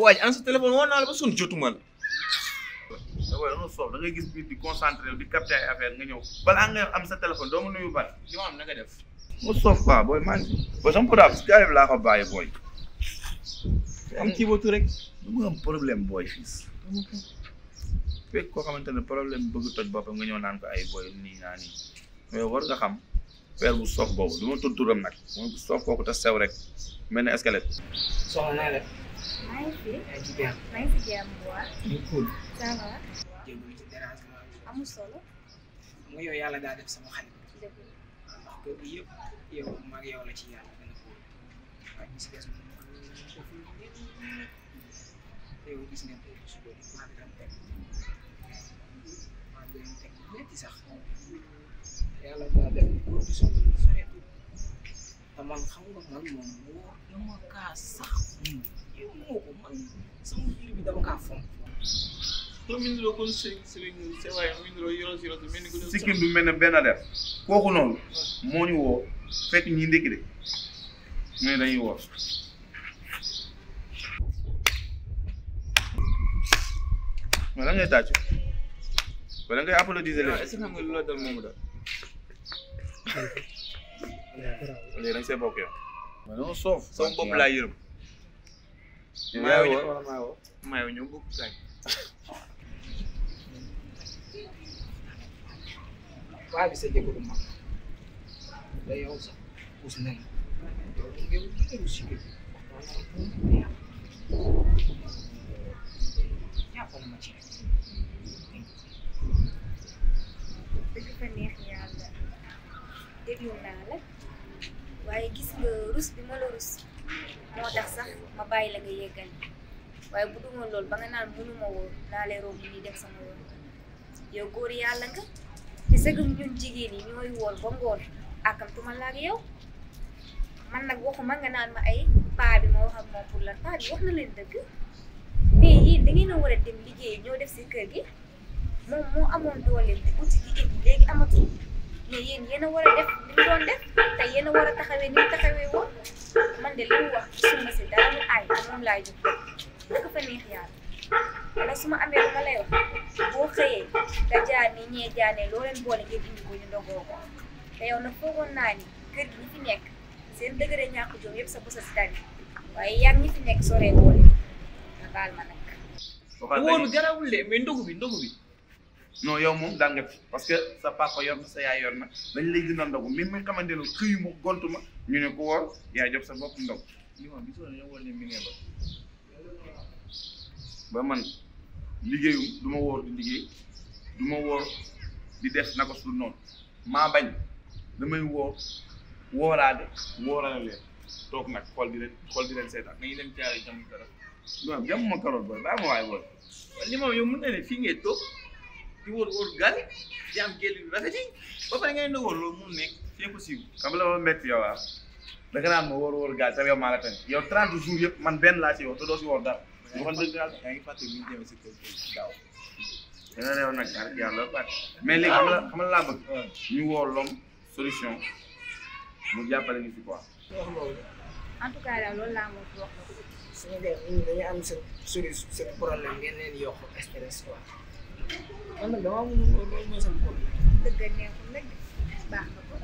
waaj an sa téléphone woon naa la ba son jotuma la. waaw da nga soof da ngay gis nit di concentré di capté ay affaire nga ñëw balaa nga am sa téléphone doo ma nuyu ban. li ma am na nga def. mu soof quoi booy maa ngi booy sama portable si gars yi laa ko bàyyi booy. am kii bootu rek. du ma am problème booy fii. fekk koo xamante ne problème bëgg toj boppam nga ñëw naan ko ay booy nii naa nii mais war nga xam père bu soof boobu du ma tudd turam nag mooy bu soof kooku te sew rek mel ne squelette. soxna naa def. maa ngi fi. yaa ngi ci jàmm. maa ngi si jàmm bu baax. ñu cool. ça va. jégalu ci dérangement bi. amul solo. xam nga yow yàlla daa def sama xarit. dëgg la. ndax kër gi yëpp yow mag yow la ci yàlla gën a cool. waaye ñu si des moom yow gis ngeen ko suba bi maa ngi doon teg maa ngi doon teg métti sax yàlla daa def góor gi soreetul te man xam nga man moom wóor na ma kaa sax yow moo ko man sama mbir bi dama kaa fonk. soo mindiloo kon Serigne sa waay mindiloo yoro mel ni ko doon sikkim bi mel ne benn def kooku noonu moo ñu woo fekk ñi ndékki de mu ne dañuy woo. mais lan ngay tàcc wala ngay applaudir leen. est-ce que xam nga lu la dal moomu daal. léegi da nga see bokk yow. mais non soof. sama bopp laa yërëm. maa ngi maa ngi ñëw bokk kaay. waa bi sa jëkkëru mag da yow sax puus nañ yow yow si biir jàppal ma ci rek. dëgg fa neex yàlla déglu naa la waaye gis nga rus bi ma la rus moo tax sax ma bàyyi la nga yeggal waaye bu duma loolu ba nga naan mënuma wóor naa lay romb nii dem sama yoon yow góor yàlla nga te sëgëm ñun jigéen yi ñooy woor ba ngoon àkkamtuma la ak yow man nag waxuma nga naan ma ay paa bi ma wax ak moom pour lan paa bi wax na leen dëgg mais yéen da ngeen a war a dem liggéey ñoo def si kër gi moom moo amoon doole bi uti gi indi léegi amatul mais yéen yéen a war a def li mu doon def te yéen a war a taxawee ni mu taxawee woon man de li mu wax gisuma si dara lu aay moom laay jox dëgg fa neex yàlla wala su ma amee lu ma lay wax boo xëyee nga jaar ni ñee jaanee loo leen boole ngeen indi ko ñu ndogoo ko te yow nag foogoon naa ni kër gi ñi fi nekk seen dëgëre ñàkk jom yëpp sa bosa si tànn waaye yar ñi fi nekk soree boole nga baal ma nag. wóor bi garawul de mais ndogu bi. non yow moom daan nga fi parce que sa papa yor na sa yaay yor na dañ lay dina ndogu même mi xamante ne xëyu ma gontu ma ñu ne ko woor yaay jox sa bopp ndog li ma gisoo ne yow ne mi ngee ba man liggéeyum du ma wóor di liggéey du ma wóor di def naka su noonu maa bañ damay wóoraale leen toog nag xool di leen seetaan. nañu dem jaaree jàmm dara. non jàmm ma karoot booy baa ma waay booy. li ma yow mën na ne fii ngay toog di wóor gàll di am géej yu rafet yi ba pare ngay ndogoo loolu mun nekk c'est impossible. xam la ma métti yow ah da nga naan ma wóor gaal te yow maa la tane yow 30 jours yëpp man benn laa ci yow te doo si wóor dara. ñu waxoon dëgg yàlla yaa ngi fàtte bu ñu demee si kër daaw. dana réew nag ak yàlla baax mais léegi xam la laa bëgg. ñu woo l'homme solution mu jàppale ñu fi quoi. en tout cas daal loolu laa moom wax na ko. suñu gars ñun dañuy am seen problème ngeen leen yokk stress quoi. man nag damaa mun loolu mooy sama problème. dëgg neexul nag baax na ko.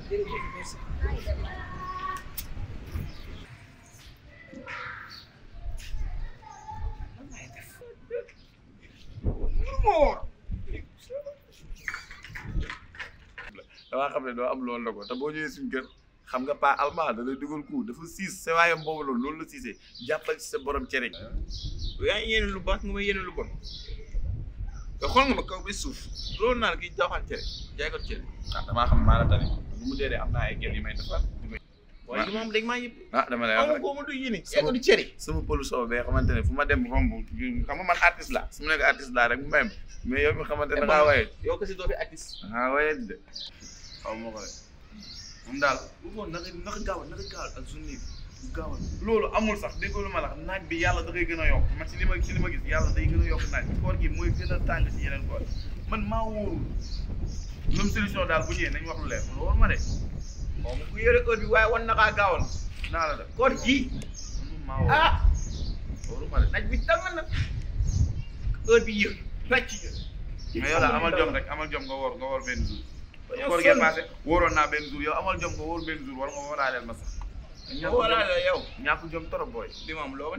jërëjëf merci. damaa xam ne doo am loolu la ko te boo ñëwee suñu kër xam nga pas allemand da lay dugal coup dafa siis sa waayam boobu loolu la siisee jàppal ci sa borom cere gi. yaa ngi yéene lu baax nga may yéene lu bon te xool nga ma kaw bi suuf loolu naan kii daaxaan cere jaay ko cere. ah damaa xam maa la tane bu mu dee am naa ay gel yi may defar. waaye li ma am dañ maa yëpp. ah dama lay wax rek amul du yéene jaay ko du cere. sama pëlu soo bee xamante ne fu ma dem romb xam nga man artiste la su ma nekk artiste laa rek mu même mais yow mi xamante ne da ngaa waye. yow ko si doo fi artiste. ah waye de xaw ma ko rek moom daal bu ko naka gaawal ak journée bi gaawal loolu amul sax déggoo lu ma la naaj bi yàlla da koy gën a yokk man ci li ma gis yàlla day gën a yokk naaj bi koor gi mooy gën a tàng ci yeneen koor man maa wóorul même solution daal bu ñëwee nañ wax lu leer man wóor ma de moom ku yore heure bi waaye wan na kaa gaawal naa la def koor gi maa wóor ah waruma de naaj bi tàng na heure bi yëg wàcc mais yow daal amal jom rek amal jom nga woor benn jour. yow koor gee passé wóoroon naa benn jour yow amal jom nga wóor benn jour war nga wóoraaleel ma sax. wóoraale yow ñàkk jom trop booy. di moom loo ko